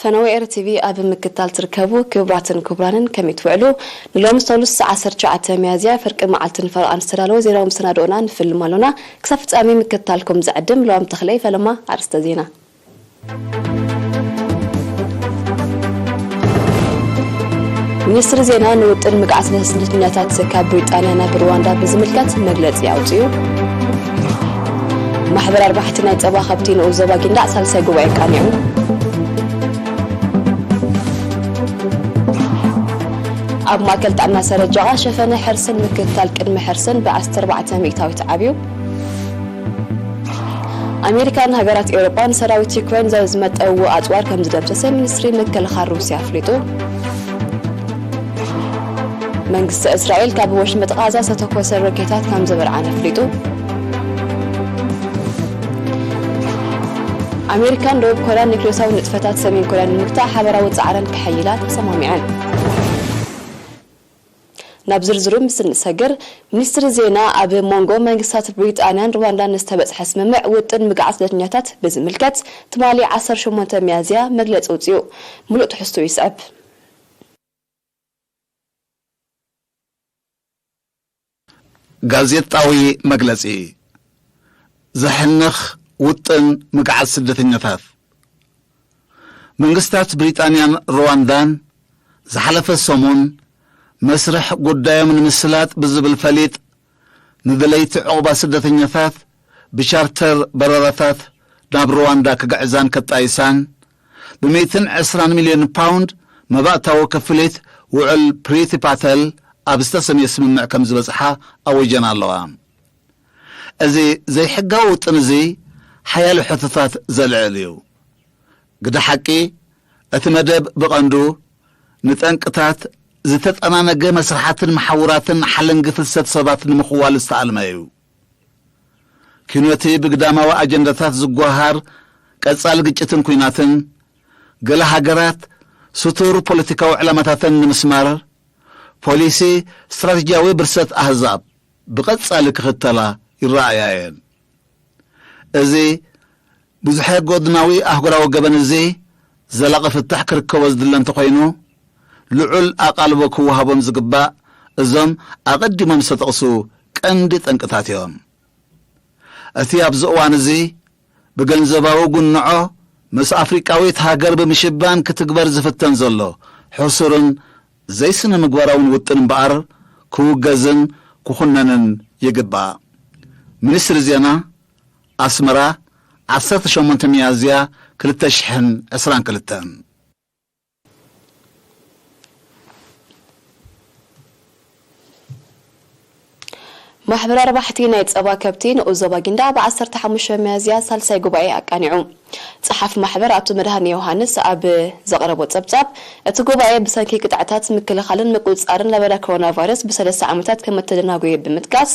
ቻናዊ ኤረ ቲቪ ኣብ ምክታል ትርከቡ ክቡራትን ክቡራንን ከመይ ትውዕሉ? ንሎሚ ሰሉስ ዓሰርተ ትሽዓተ ሚያዝያ ፍርቂ መዓልቲ ንፈረቓ ዝተዳለወ ዜናዊ መሰናድኦና ንፍልም ኣሎና። ክሳብ ፍጻሜ ምክታልኩም ዝዕድም ሎም ተኽለይ ፈለማ ኣርእስተ ዜና። ሚኒስትሪ ዜና ንውጥን ምግዓት ስደተኛታት ካብ ብሪጣንያ ናብ ሩዋንዳ ብዝምልከት መግለጺ ኣውጺኡ። ማሕበር ኣርባሕቲ ናይ ጸባ ከብቲ ንኡስ ዞባ ጊንዳዕ ሳልሳይ ጉባኤ ኣቃኒዑ። ኣብ ማእከል ጥዕና ሰረጃቓ ሸፈነ ሕርስን ምክትታል ቅድሚ ሕርስን ብዓሰርተ ኣርባዕተ ሚእታዊት ዓብዩ። ኣሜሪካን ሃገራት ኤውሮጳን ሰራዊት ዩክሬን ዘዝመጠውዎ ኣጽዋር ከም ዝደምሰሰ ሚኒስትሪ ምክልኻል ሩስያ ኣፍሊጡ። መንግስቲ እስራኤል ካብ ወሽመጥ ቓዛ ዝተተኮሰ ሮኬታት ከም ዝበርዓን ኣፍሊጡ። ኣሜሪካን ደቡብ ኮርያን ኒክሌሳዊ ንጥፈታት ሰሜን ኮርያ ንምግታእ ሓበራዊ ጻዕረን ከሐይላ ተሰማሚዐን። ናብ ዝርዝሩ ምስ እንሰግር፣ ሚኒስትሪ ዜና ኣብ መንጎ መንግስታት ብሪጣንያን ሩዋንዳን ዝተበጽሐ ስምምዕ ውጥን ምግዓት ስደተኛታት ብዝምልከት ትማሊ ዓሰርተ ሸሞንተ ሚያዝያ መግለጺ ኣውጺኡ። ምሉእ ትሕዝቶ ይስዕብ። ጋዜጣዊ መግለጺ። ዘሕንኽ ውጥን ምግዓት ስደተኛታት። መንግስታት ብሪጣንያን ሩዋንዳን ዝሓለፈ ሰሙን መስርሕ ጉዳዮም ንምስላጥ ብዝብል ፈሊጥ ንደለይቲ ዑቕባ ስደተኛታት ብቻርተር በረራታት ናብ ሩዋንዳ ክግዕዛን ከጣይሳን ብሚእትን ዕስራን ሚልዮን ፓውንድ መባእታዊ ክፍሊት ውዕል ፕሪቲ ፓተል ኣብ ዝተሰምየ ስምምዕ ከም ዝበጽሓ ኣዊጀን ኣለዋ። እዚ ዘይሕጋዊ ውጥን እዚ ሓያሎ ሕቶታት ዘልዕል እዩ። ግደ ሓቂ፣ እቲ መደብ ብቐንዱ ንጠንቅታት ዝተጠናነገ መስርሓትን መሓውራትን ሓለንጊ ፍልሰት ሰባት ንምኽዋል ዝተኣልመ እዩ። ኪኖቲ ብግዳማዊ ኣጀንዳታት ዝጓሃር ቀጻሊ ግጭትን ኲናትን፣ ገለ ሃገራት ስቱር ፖለቲካዊ ዕላማታተን ንምስማር ፖሊሲ ስትራቴጂያዊ ብርሰት ኣህዛብ ብቐጻሊ ክኽተላ ይረኣያ እየን። እዚ ብዙሐ ጎድናዊ ኣህጉራዊ ገበን እዚ ዘላቒ ፍታሕ ክርከቦ ዝድለ እንተኾይኑ፣ ልዑል ኣቓልቦ ክወሃቦም ዝግባእ እዞም ኣቐዲሞም ዝተጠቕሱ ቀንዲ ጠንቅታት እዮም። እቲ ኣብዚ እዋን እዚ ብገንዘባዊ ጉንዖ ምስ ኣፍሪቃዊት ሃገር ብምሽባን ክትግበር ዝፍተን ዘሎ ሕሱርን ዘይስነ ምግባራውን ውጥን እምበኣር ክውገዝን ክኹነንን ይግባእ። ሚኒስትሪ ዜና፣ ኣስመራ፣ ዓሰርተ ሸሞንተ ሚያዝያ ክልተ ሽሕን ዕስራን ክልተን። ማሕበር ኣርባሕቲ ናይ ጸባ ከብቲ ንኡስ ዞባ ጊንዳዕ ብ ዓሰርተ ሓሙሽተ ሚያዝያ ሳልሳይ ጉባኤ ኣቃኒዑ። ጸሓፊ ማሕበር ኣቶ መድሃኔ ዮሃንስ ኣብ ዘቕረቦ ጸብጻብ፣ እቲ ጉባኤ ብሰንኪ ቅጥዕታት ምክልኻልን ምቁጽጻርን ለበዳ ኮሮና ቫይረስ ብሰለስተ ዓመታት ከም እተደናጎየ ብምጥቃስ፣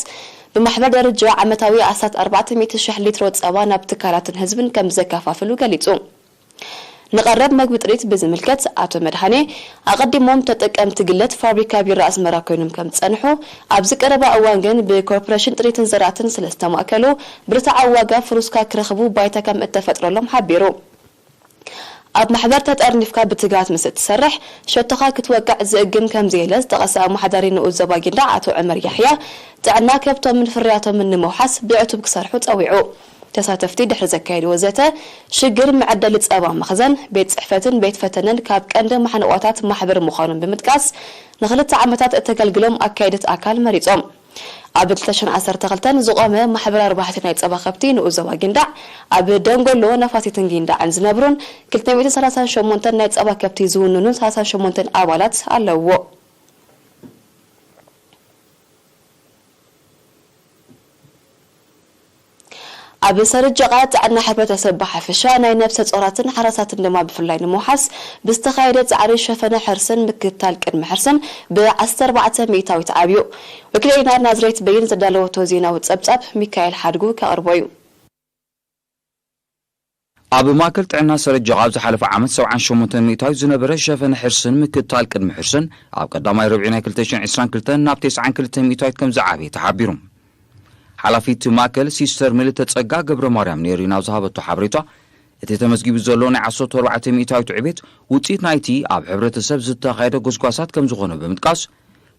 ብማሕበር ደረጃ ዓመታዊ ኣስታት ኣርባዕተ ሚእቲ ሽሕ ሊትሮ ጸባ ናብ ትካላትን ህዝብን ከም ዘከፋፍሉ ገሊጹ። ንቐረብ መግቢ ጥሪት ብዝምልከት ኣቶ መድሃኔ፣ ኣቐዲሞም ተጠቀምቲ ግለት ፋብሪካ ቢራ ኣስመራ ኮይኖም ከም ዝጸንሑ፣ ኣብዚ ቀረባ እዋን ግን ብኮርፖሬሽን ጥሪትን ዘራእትን ስለ ዝተማእከሉ ብርትዓዊ ዋጋ ፍሩስካ ክረኽቡ ባይታ ከም እተፈጥረሎም ሓቢሩ። ኣብ ማሕበር ተጠርኒፍካ ብትግሃት ምስ እትሰርሕ፣ ሸቶኻ ክትወቅዕ ዝእግም ከም ዘየለ ዝጠቐሰ ኣመሓዳሪ ንኡስ ዞባ ጊንዳዕ ኣቶ ዑመር ያሕያ፣ ጥዕና ከብቶምን ፍርያቶምን ንምውሓስ ብዕቱብ ክሰርሑ ጸዊዑ። ተሳተፍቲ ድሕሪ ዘካየድዎ ዘተ፣ ሽግር መዐደሊ ጸባ መኽዘን፣ ቤት ጽሕፈትን ቤት ፈተነን ካብ ቀንዲ ማሕንቆታት ማሕበር ምዃኖም ብምጥቃስ፣ ንኽልተ ዓመታት እተገልግሎም ኣካየድት ኣካል መሪጾም። ኣብ ክልተ ሽሕን ዓሰርተ ክልተን ዝቖመ ማሕበር ኣርባሕቲ ናይ ጸባ ከብቲ ንኡስ ዞባ ጊንዳዕ፣ ኣብ ደንጎሎ፣ ነፋሲትን ጊንዳዕን ዝነብሩን ክልተ ሚእትን ሰላሳን ሸሞንተን ናይ ጸባ ከብቲ ዝውንኑን ሰላሳን ሸሞንተን ኣባላት ኣለውዎ። ኣብ ሰረጀቓ ጥዕና ሕብረተሰብ ብሓፈሻ ናይ ነብሰ ጾራትን ሓራሳትን ድማ ብፍላይ ንምውሓስ ብዝተኻየደ ጻዕሪ ሸፈነ ሕርስን ምክትታል ቅድሚ ሕርስን ብ ዓሰርተ ኣርባዕተ ሚእታዊት ዓብዩ። ወኪል ኤሪና ናዝሬት በይን ዘዳለወቶ ዜናዊ ጸብጻብ ሚካኤል ሓድጉ ከቕርቦ እዩ። ኣብ ማእከል ጥዕና ሰረጀቓ ኣብ ዝሓለፈ ዓመት ሰብዓን ሸሞንተን ሚእታዊት ዝነበረ ሸፈነ ሕርስን ምክትታል ቅድሚ ሕርስን ኣብ ቀዳማይ ርብዒ ናይ ክልተ ሽሕን ዕስራን ክልተን ናብ ተስዓን ክልተን ሚእታዊት ከም ዝዓበየ ተሓቢሩ። ሓላፊት ማእከል ሲስተር ምልእተ ጸጋ ገብረ ማርያም ንኤሪና ኣብ ዝሃበቶ ሓበሬታ፣ እቲ ተመዝጊቡ ዘሎ ናይ ዓሰርተ ኣርባዕተ ሚእታዊት ዕቤት ውፅኢት ናይቲ ኣብ ሕብረተሰብ ዝተኻየደ ጎስጓሳት ከም ዝኾነ ብምጥቃስ፣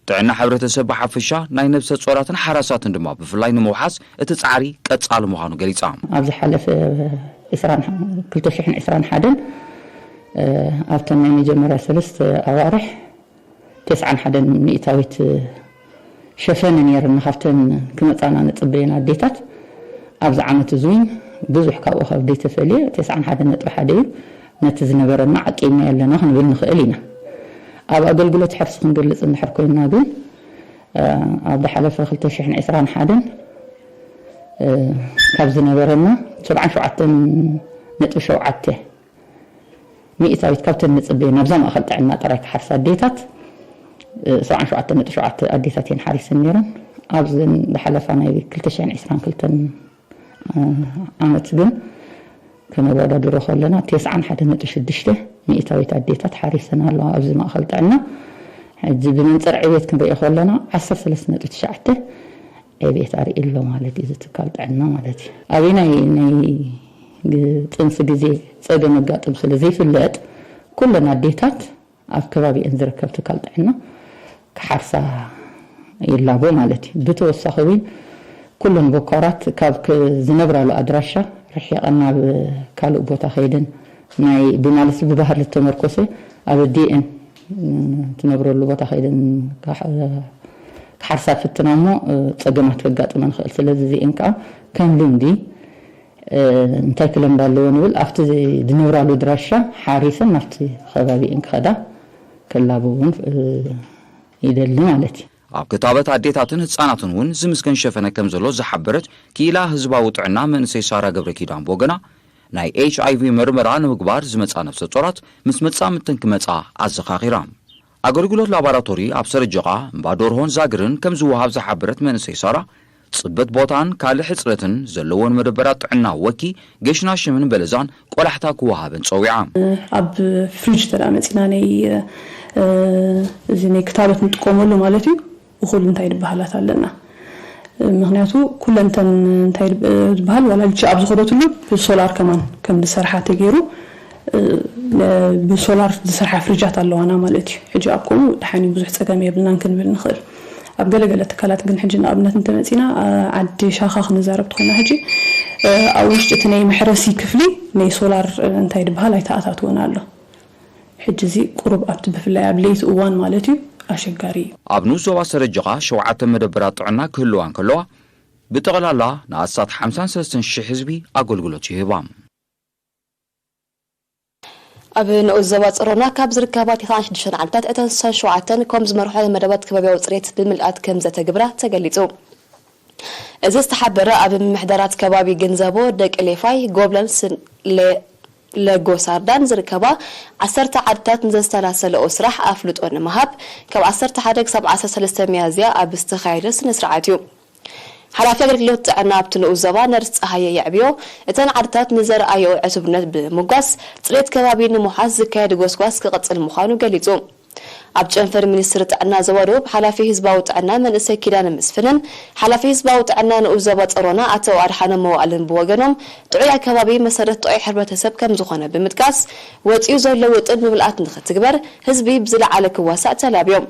ጥዕና ሕብረተሰብ ብሓፈሻ ናይ ነብሰ ጾራትን ሓራሳትን ድማ ብፍላይ ንምውሓስ እቲ ጻዕሪ ቀጻሊ ምዃኑ ገሊጻ። ኣብ ዝሓለፈ ዕስራን ክልተ ሽሕን ዕስራን ሓደን ኣብተን ናይ መጀመርያ ሰለስተ ኣዋርሕ ተስዓን ሓደን ሚእታዊት ሸፈነ ነይርና ካብተን ክመጻና ንጽበየን ኣዴታት። ኣብዚ ዓመት እዚ እውን ብዙሕ ካብኡ ካብ ዘይተፈልየ ተስዓን ሓደን ነጥቢ ሓደ እዩ። ነቲ ዝነበረና ዓቂብና ኣለና ክንብል ንኽእል ኢና። ኣብ ኣገልግሎት ሕርሲ ክንገልጽ እንድሕር ኮይንና ግን ኣብ ዝሓለፈ ክልተ ሽሕን ዕስራን ሓደን ካብ ዝነበረና ሰብዓን ሸውዓተን ነጥቢ ሸውዓተ ሚእታዊት ካብተን ንጽበየን ኣብዛ ማእኸል ጥዕና ጥራይ ክሓርሳ ኣዴታት ሰብዓን ሸውዓተን ነጥቢ ሸውዓተ ኣዴታት እየን ሓሪሰን ነይረን። ኣብዘን ዝሓለፋ ናይ ክልተ ሽሕን ዕስራን ክልተን ዓመት ግን ከነወዳድሮ ከለና ተስዓን ሓደን ነጥቢ ሽዱሽተ ሚእታዊት ኣዴታት ሓሪሰን ኣለዋ ኣብዚ ማእኸል ጥዕና። ሕጂ ብመንፅር ዕቤት ክንሪኦ ከለና ዓሰርተ ሰለስተ ነጥቢ ትሽዓተ ዕቤት ኣርኢ ኣሎ ማለት እዩ። እዚ ትካል ጥዕና ማለት እዩ። ኣበይ ናይ ናይ ግ- ጥንሲ ግዜ ፀገም ኣጋጥም ስለ ዘይፍለጥ ኩለን ኣዴታት ኣብ ከባቢአን ዝርከብ ትካል ጥዕና ክሓርሳ ይላቦ ማለት እዩ። ብተወሳኺ እውን ኩለን ቦኮራት ካብ ክ- ዝነብራሉ ኣድራሻ ርሒቐን ናብ ካልእ ቦታ ከይደን ናይ ብማለት ብባህሊ ዝተመርኮሰ ኣብ ኣዲኤን ትነብረሉ ቦታ ከይደን ክሓ- ክሓርሳ ፍትና እሞ ፀገማት ከጋጥመን ይኽእል። ስለዚ እዚአን ከዓ ከም ልምዲ እንታይ ክለምዳ ኣለዎ ንብል ኣብቲ ዝነብራሉ ድራሻ ሓሪሰን ናብቲ ከባቢእን ክኸዳ ክላቡ እውን ይደሊ ማለት እዩ። ኣብ ክታበት ኣዴታትን ህፃናትን እውን ዝምስገን ሸፈነ ከም ዘሎ ዝሓበረት ክኢላ ህዝባዊ ጥዕና መንእሰይ ሳራ ገብረ ኪዳን ብወገና ናይ ኤች ኣይ ቪ ምርመራ ንምግባር ዝመፃ ነፍሰ ጾራት ምስ መፃምድተን ክመፃ ኣዘኻኺራ። ኣገልግሎት ላቦራቶሪ ኣብ ሰረጀቓ እምባ ዶርሆን ዛግርን ከም ዝወሃብ ዝሓበረት መንእሰይ ሳራ ጽበት ቦታን ካልእ ሕጽረትን ዘለዎን መደበራት ጥዕና ወኪ ገሽና ሽምን በለዛን ቆላሕታ ክወሃበን ጸዊዓ። ኣብ ፍሪጅ ተዳ መፂና ናይ እዚ ናይ ክታበት ንጥቀመሉ ማለት እዩ። እኹል እንታይ ድበሃላት ኣለና ምክንያቱ ኩለንተን እንታይ ዝበሃል ዋላ ልቺ ኣብ ዝኸደትሉ ብሶላር ከማን ከም ዝሰርሓ ተገይሩ ብሶላር ዝሰርሓ ፍሪጃት ኣለዋና ማለት እዩ። ሕጂ ኣብ ከምኡ ደሓን ብዙሕ ፀገም የብልናን ክንብል ንኽእል። ኣብ ገለገለ ትካላት ግን ሕጂ ንኣብነት እንተመፂና ዓዲ ሻኻ ክንዛረብ ትኾይና ሕጂ ኣብ ውሽጢ እቲ ናይ መሕረሲ ክፍሊ ናይ ሶላር እንታይ ዝበሃል ኣይተኣታትወን ኣሎ። ሕጂ እዚ ቁሩብ ኣብቲ ብፍላይ ኣብ ለይቲ እዋን ማለት እዩ ኣሸጋሪ እዩ። ኣብ ንኡስ ዞባ ሰረጀቓ ሸውዓተ መደበራት ጥዕና ክህልዋ እንከለዋ ብጠቕላላ ንኣስታት ሓምሳን ሰለስተን ሽሕ ህዝቢ ኣገልግሎት ይህባ። ኣብ ንኡስ ዞባ ጸሮና ካብ ዝርከባ ቴስዓን ሽዱሽተን ዓድታት እተን ስሳን ሸውዓተን ከም ዝመርሖ መደባት ከባቢያዊ ጽሬት ብምልኣት ከም ዘተግብራ ተገሊጹ። እዚ ዝተሓበረ ኣብ ምምሕዳራት ከባቢ ግንዘቦ፣ ደቂ ሌፋይ፣ ጎብለል፣ ለጎሳርዳን ዝርከባ ዓሰርተ ዓድታት ንዘሰላሰለኦ ስራሕ ኣፍልጦ ንምሃብ ካብ ዓሰርተ ሓደ ክሳብ ዓሰርተ ሰለስተ ሚያዝያ ኣብ ዝተኻየደ ስነ ስርዓት እዩ። ሓላፊ ኣገልግሎት ጥዕና ኣብቲ ንኡስ ዞባ ነርስ ጸሃየ የዕብዮ እተን ዓድታት ንዘርኣየኦ ዕቱብነት ብምምጓስ ጽሬት ከባቢ ንምውሓስ ዝካየድ ጎስጓስ ክቕጽል ምዃኑ ገሊጹ። ኣብ ጨንፈር ሚኒስትሪ ጥዕና ዞባ ደቡብ ሓላፊ ህዝባዊ ጥዕና መንእሰይ ኪዳነ መስፍንን ሓላፊ ህዝባዊ ጥዕና ንኡስ ዞባ ጸሮና ኣቶ ኣድሓኖም መዋእልን ብወገኖም ጥዑይ ኣከባቢ መሰረት ጥዑይ ሕብረተሰብ ከም ዝኾነ ብምጥቃስ ወጺኡ ዘሎ ውጥን ብምልኣት ንኽትግበር ህዝቢ ብዝለዓለ ክዋሳእ ተላብዮም።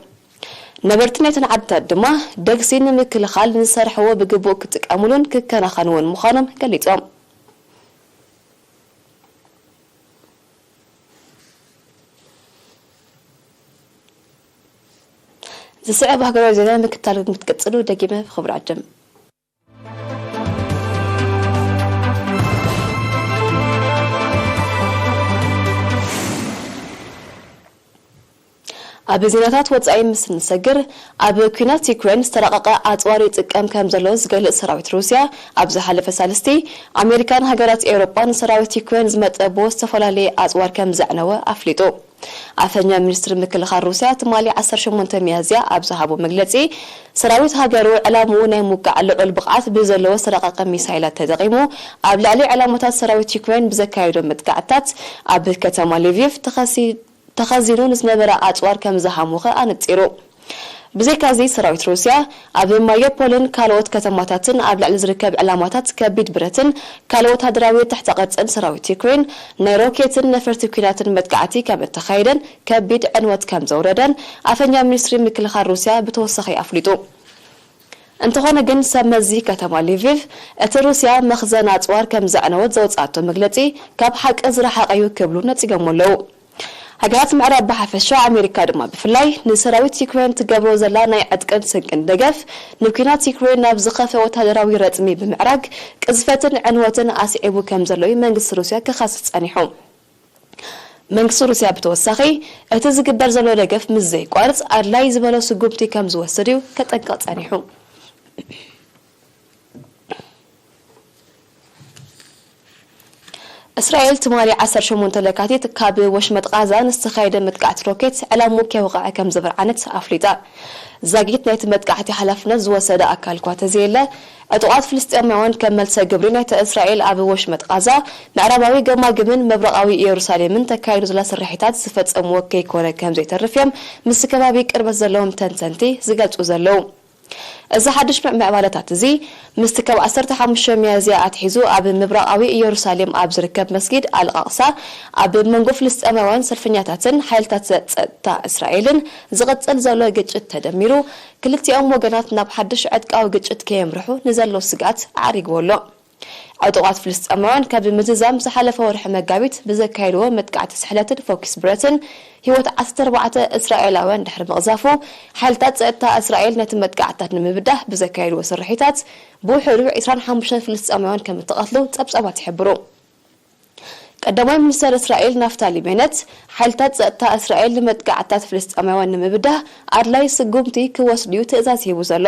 ነበርቲ ናይተን ዓድታት ድማ ደግሲ ንምክልኻል ንዝሰርሕዎ ብግቡእ ክጥቀምሉን ክከናኸንዎን ምዃኖም ገሊጾም። ዝስዕብ ሃገራዊ ዜና ምክትታል ክትቅጽሉ ደጊመ ብኽብሪ ዕድም። ኣብ ዜናታት ወጻኢ ምስ እንሰግር፣ ኣብ ኲናት ዩክሬን ዝተራቐቐ ኣጽዋር ይጥቀም ከም ዘሎ ዝገልጽ ሰራዊት ሩስያ፣ ኣብ ዝሓለፈ ሳልስቲ ኣሜሪካን ሃገራት ኤውሮጳን ንሰራዊት ዩክሬን ዝመጠብዎ ዝተፈላለየ ኣጽዋር ከም ዘዕነወ ኣፍሊጡ። ኣፈኛ ሚኒስትሪ ምክልኻል ሩስያ ትማሊ ዓሰርተ ሸሞንተ ሚያዝያ ኣብ ዝሃቦ መግለጺ፣ ሰራዊት ሃገሩ ዕላምኡ ናይ ምውቃዕ ልዑል ብቕዓት ብዘለዎ ዝተራቐቐ ሚሳይላት ተጠቒሙ ኣብ ልዕሊ ዕላማታት ሰራዊት ዩክሬን ብዘካየዶ መጥቃዕትታት ኣብ ከተማ ሊቪቭ ተኸሲ ተኸዚኑ ንዝነበረ ኣጽዋር ከም ዝሃሙኸ ኣነጺሩ። ብዘይካዚ ሰራዊት ሩስያ ኣብ ማሪዮፖልን ካልኦት ከተማታትን ኣብ ልዕሊ ዝርከብ ዕላማታት ከቢድ ብረትን ካልእ ወታደራዊ ትሕተ ቅርጽን ሰራዊት ዩክሬን ናይ ሮኬትን ነፈርቲ ኲናትን መጥቃዕቲ ከም እተኻየደን ከቢድ ዕንወት ከም ዘውረደን ኣፈኛ ሚኒስትሪ ምክልኻል ሩስያ ብተወሳኺ ኣፍሊጡ። እንተኾነ ግን ሰብ መዚ ከተማ ሊቪቭ እቲ ሩስያ መኽዘን ኣጽዋር ከም ዘዕነወት ዘውጽኣቶ መግለጺ ካብ ሓቂ ዝረሓቐ እዩ ክብሉ ነጺጎሞ ኣለዉ። ሃገራት ምዕራብ ብሓፈሻ ኣሜሪካ ድማ ብፍላይ ንሰራዊት ዩክሬን ትገብሮ ዘላ ናይ ዕጥቅን ስንቅን ደገፍ ንኲናት ዩክሬን ናብ ዝኸፍአ ወታደራዊ ረጽሚ ብምዕራግ ቅዝፈትን ዕንወትን ኣስዒቡ ከም ዘሎ እዩ መንግስቲ ሩስያ ክኸስስ ጸኒሑ። መንግስቲ ሩስያ ብተወሳኺ እቲ ዝግበር ዘሎ ደገፍ ምስ ዘይቋርጽ ኣድላይ ዝበሎ ስጉምቲ ከም ዝወስድ እዩ ከጠንቅቕ ጸኒሑ። እስራኤል ትማሊ ዓሰርተ ሸሞንተ ለካቲት ካብ ወሽመጥ ቓዛ ንዝተኻየደ መጥቃዕቲ ሮኬት ዕላምኡ ከይወቕዐ ከም ዘበርዓነት ኣፍሊጣ። ዛጊት ናይቲ መጥቃዕቲ ሓላፍነት ዝወሰደ ኣካል እኳ ተዘየለ፣ ዕጡቓት ፍልስጤማውያን ከም መልሰ ግብሪ ናይቲ እስራኤል ኣብ ወሽመጥ ቓዛ፣ ምዕራባዊ ገማግምን ምብራቓዊ ኢየሩሳሌምን ተካይዱ ዘላ ስርሒታት ዝፈጸምዎ ከይኮነ ከም ዘይተርፍ እዮም ምስቲ ከባቢ ቅርበት ዘለዎም ተንተንቲ ዝገልጹ ዘለዉ። እዚ ሓድሽ ምዕ-፣ ምዕባለታት እዚ ምስቲ ካብ ዓሰርተ ሓሙሽተ ሚያዝያ ኣትሒዙ ኣብ ምብራቓዊ ኢየሩሳሌም ኣብ ዝርከብ መስጊድ ኣል-ኣቕሳ ኣብ መንጎ ፍልስጤማውያን ሰልፈኛታትን ሓይልታት ጸጥታ እስራኤልን ዝቕጽል ዘሎ ግጭት ተደሚሩ፣ ክልቲኦም ወገናት ናብ ሓድሽ ዕጥቃዊ ግጭት ከየምርሑ ንዘሎ ስግኣት ኣዕሪግዎ ኣሎ። ዕጡቓት ፍልስጤማውያን ካብ ምዝዛም ዝሓለፈ ወርሒ መጋቢት ብዘካየድዎ መጥቃዕቲ ስሕለትን ፎኪስ ብረትን ህይወት ዓሰርተ ኣርባዕተ እስራኤላውያን ድሕሪ ምቕዛፉ፣ ሓይልታት ጸጥታ እስራኤል ነቲ መጥቃዕትታት ንምብዳህ ብዘካየድዎ ስርሒታት ብውሕዱ ዕስራን ሓሙሽተን ፍልስጤማውያን ከም እተቐትሉ ጸብጻባት ይሕብሩ። ቀዳማይ ሚኒስተር እስራኤል ናፍታሊ ቤነት፣ ሓይልታት ጸጥታ እስራኤል ንመጥቃዕትታት ፍልስጤማውያን ንምብዳህ ኣድላይ ስጉምቲ ክወስድ እዩ ትእዛዝ ሂቡ ዘሎ።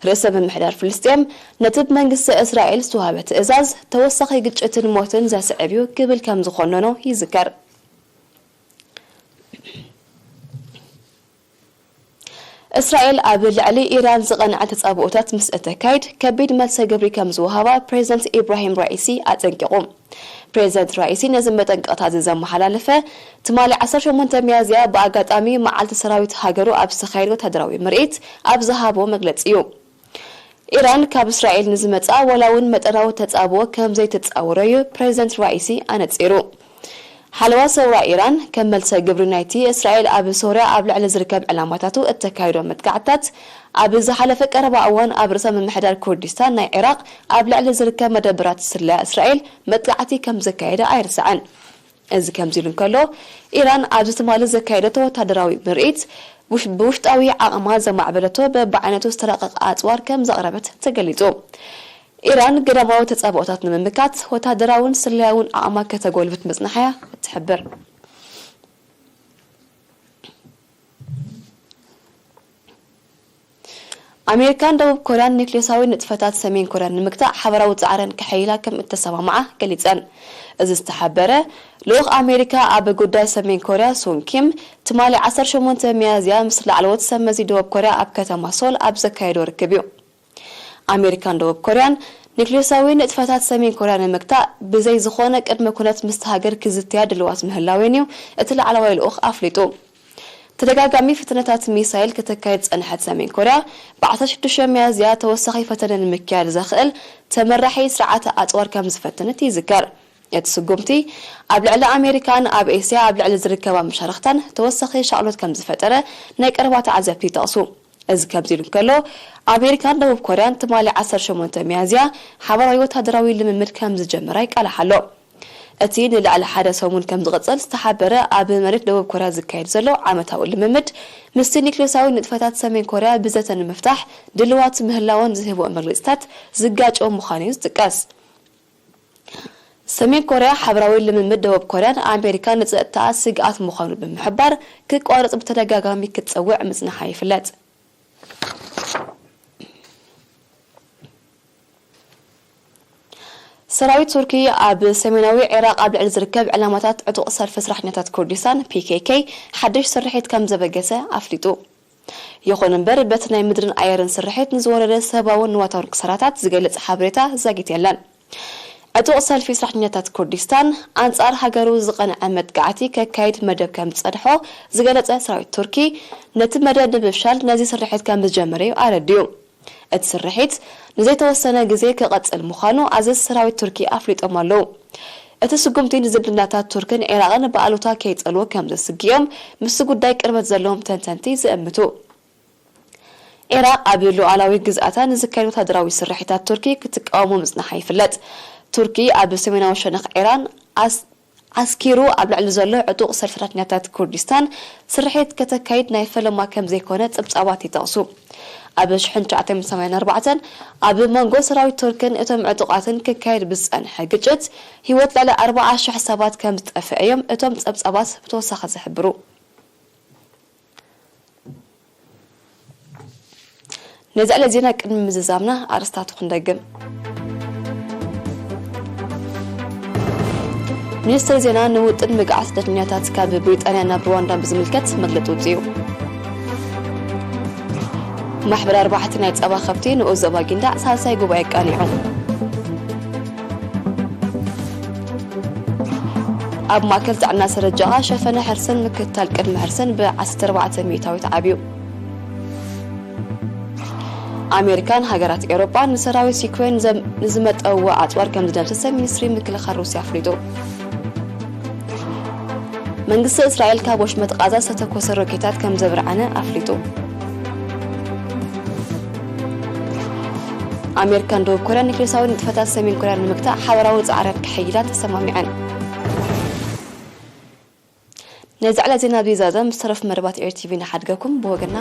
ርእሰ ምምሕዳር ፍልስጤም፣ ነቲ ብመንግስቲ እስራኤል ዝተዋህበ ትእዛዝ ተወሳኺ ግጭትን ሞትን ዘስዕብ እዩ ክብል ከም ዝኾነኖ ይዝከር። እስራኤል ኣብ ልዕሊ ኢራን ዝቐንዐ ተጻብኦታት ምስ እተካይድ፣ ከቢድ መልሰ ግብሪ ከም ዝወሃባ ፕሬዚደንት ኢብራሂም ራኢሲ ኣጠንቂቑ። ፕሬዚደንት ራኢሲ ነዚ መጠንቀቕታ እዚ ዘመሓላለፈ፣ ትማሊ ዓሰርተ ሸሞንተ ሚያዝያ ብኣጋጣሚ መዓልቲ ሰራዊት ሃገሩ ኣብ ዝተኻየደ ወታደራዊ ምርኢት ኣብ ዝሃቦ መግለጺ እዩ። ኢራን ካብ እስራኤል ንዝመጽኣ ዋላ እውን መጠናዊ ተጻብኦ ከም ዘይትጻወሮ እዩ ፕሬዚደንት ራኢሲ ኣነጺሩ። ሓለዋ ሰውራ ኢራን፣ ከም መልሰ ግብሪ ናይቲ እስራኤል ኣብ ሶርያ ኣብ ልዕሊ ዝርከብ ዕላማታቱ እተካይዶ መጥቃዕትታት፣ ኣብ ዝሓለፈ ቀረባ እዋን ኣብ ርእሰ ምምሕዳር ኩርዲስታን ናይ ዒራቕ ኣብ ልዕሊ ዝርከብ መደበራት ስለያ እስራኤል መጥቃዕቲ ከም ዘካየደ ኣይርሳዕን። እዚ ከምዚ ኢሉ እንከሎ፣ ኢራን ኣብዚ ትማሊ ዘካየደቶ ወታደራዊ ምርኢት፣ ውሽ-፣ ብውሽጣዊ ዓቕማ ዘማዕበለቶ በብዓይነቱ ዝተራቐቐ ኣጽዋር ከም ዘቕረበት ተገሊጹ። ኢራን ግዳማዊ ተጻብኦታት ንምምካት ወታደራውን ስለያውን ዓቕማ ከተጎልብት ምጽንሓያ ትሕብር። ኣሜሪካን ደቡብ ኮርያን ኒክሌሳዊ ንጥፈታት ሰሜን ኮርያ ንምግታእ ሓበራዊ ጻዕረን ከሐይላ ከም እተሰማምዓ ገሊጸን። እዚ ዝተሓበረ፣ ልኡኽ ኣሜሪካ ኣብ ጉዳይ ሰሜን ኮርያ ሱን ኪም ትማሊ ዓሰርተ ሸሞንተ ሚያዝያ ምስ ላዕለዎት ሰብ መዚ ደቡብ ኮርያ ኣብ ከተማ ሶል ኣብ ዘካየዶ ርክብ እዩ። ኣሜሪካን ደቡብ ኮርያን ኒክሌሳዊ ንጥፈታት ሰሜን ኮርያ ንምግታእ ብዘይ ዝኾነ ቅድመ ኩነት ምስቲ ሃገር ክዝትያ ድልዋት ምህላወን እዩ እቲ ላዕለዋይ ልኡኽ ኣፍሊጡ። ተደጋጋሚ ፈተነታት ሚሳይል ከተካይድ ዝጸንሐት ሰሜን ኮርያ፣ ብ ዓሰርተ ሽዱሽተ ሚያዝያ ተወሳኺ ፈተነ ንምክያድ ዘኽእል ተመራሒ ስርዓተ ኣጽዋር ከም ዝፈተነት ይዝከር። እቲ ስጉምቲ፣ ኣብ ልዕሊ ኣሜሪካን ኣብ ኤስያ ኣብ ልዕሊ ዝርከባ መሻርኽታን ተወሳኺ ሻቕሎት ከም ዝፈጠረ ናይ ቀረባ ተዓዘብቲ ይጠቕሱ። እዚ ከምዚ ኢሉ እንከሎ፣ ኣሜሪካን ደቡብ ኮርያን ትማሊ ዓሰርተ ሸሞንተ ሚያዝያ ሓባራዊ ወታደራዊ ልምምድ ከም ዝጀመራ ይቃላሕ ኣሎ። እቲ ንልዕሊ ሓደ ሰሙን ከም ዝቕጽል ዝተሓበረ ኣብ መሬት ደቡብ ኮርያ ዝካየድ ዘሎ ዓመታዊ ልምምድ፣ ምስቲ ኒክሌሳዊ ንጥፈታት ሰሜን ኮርያ ብዘተ ንምፍታሕ ድልዋት ምህላወን ዝህብኦ መግለጺታት ዝጋጨው ምዃኑ እዩ ዝጥቀስ። ሰሜን ኮርያ ሓባራዊ ልምምድ ደቡብ ኮርያን ኣሜሪካን ንጸጥታኣ ስግኣት ምዃኑ ብምሕባር፣ ክቋረጽ ብተደጋጋሚ ክትጸውዕ ምጽንሓ ይፍለጥ። ሰራዊት ቱርኪ ኣብ ሰሜናዊ ዒራቕ ኣብ ልዕሊ ዝርከብ ዕላማታት ዕጡቕ ሰልፊ ስራሕተኛታት ኩርዲስታን፣ ፒ ኬ ኬ፣ ሓድሽ ስርሒት ከም ዘበገሰ ኣፍሊጡ። ይኹን እምበር፣ በቲ ናይ ምድርን ኣየርን ስርሒት ንዝወረደ ሰብኣውን ንዋታውን ክሳራታት ዝገልጽ ሓበሬታ ዛጊት የለን። ዕጡቕ ሰልፊ ሰራሕተኛታት ኩርዲስታን ኣንጻር ሃገሩ ዝቐንዐ መጥቃዕቲ ከካይድ መደብ ከም ዝጸንሖ ዝገለጸ ሰራዊት ቱርኪ፣ ነቲ መደብ ንምፍሻል ነዚ ስርሒት ከም ዝጀመረ'ዩ ኣረዲኡ። እቲ ስርሒት ንዘይተወሰነ ግዜ ክቐጽል ምዃኑ ኣዘዝቲ ሰራዊት ቱርኪ ኣፍሊጦም ኣለዉ። እቲ ስጉምቲ ንዝምድናታት ቱርክን ዒራቕን ብኣሉታ ከይጸልዎ ከም ዘስግኦም ምስቲ ጉዳይ ቅርበት ዘለዎም ተንተንቲ ዝእምቱ። ዒራቕ ኣብ ሉዓላዊ ግዝኣታ ንዝካየድ ወታደራዊ ስርሒታት ቱርኪ ክትቃወሞ ምጽናሓ ይፍለጥ። ቱርኪ ኣብ ሰሜናዊ ሸነኽ ዒራን ኣስ-፣ ዓስኪሩ ኣብ ልዕሊ ዘሎ ዕጡቕ ሰልፊ ሰራሕተኛታት ኩርዲስታን ስርሒት ከተካይድ ናይ ፈለማ ከም ዘይኮነ ጸብጻባት ይጠቕሱ። ኣብ ሽሕን ትሽዓተ ሚእትን ሰማንያን ኣርባዕተን ኣብ መንጎ ሰራዊት ቱርክን እቶም ዕጡቓትን ክካየድ ብዝጸንሐ ግጭት ህይወት ልዕሊ ኣርባዓ ሽሕ ሰባት ከም ዝጠፍአ እዮም እቶም ጸብጻባት ብተወሳኺ ዝሕብሩ። ነዚ ዕለት ዜና ቅድሚ ምዝዛምና ኣርእስታቱ ክንደግም። ሚኒስትሪ ዜና ንውጥን ምግዓት ስደተኛታት ካብ ብሪጣንያ ናብ ሩዋንዳ ብዝምልከት መግለጺ ኣውጺኡ። ማሕበር ኣርባሕቲ ናይ ጸባ ከብቲ ንኡስ ዞባ ጊንዳዕ ሳልሳይ ጉባኤ ኣቃኒዑ። ኣብ ማእከል ጥዕና ሰረጃቓ ሸፈነ ሕርስን ምክትታል ቅድመ ሕርስን ብ ዓሰርተ ኣርባዕተ ሚእታዊት ዓብዩ። ኣሜሪካን ሃገራት ኤውሮጳን ንሰራዊት ዩክሬን ዘም-፣ ንዝመጠውዎ ኣጽዋር ከም ዝደምሰሰ ሚኒስትሪ ምክልኻል ሩስያ ኣፍሊጡ። መንግስቲ እስራኤል ካብ ወሽመጥ ቃዛ ዝተተኮሰ ሮኬታት ከም ዘብርዓነ ኣፍሊጡ። ኣሜሪካን ደቡብ ኮርያን ኒክሌሳዊ ንጥፈታት ሰሜን ኮርያ ንምግታእ ሓበራዊ ጻዕረን ክሕይላ ተሰማሚዐን። ነዚ ዕለት ዜና ኣብዚ ዛዘም ዝተረፉ መደባት ኤር ቲቪ ንሓድገኩም ብወገና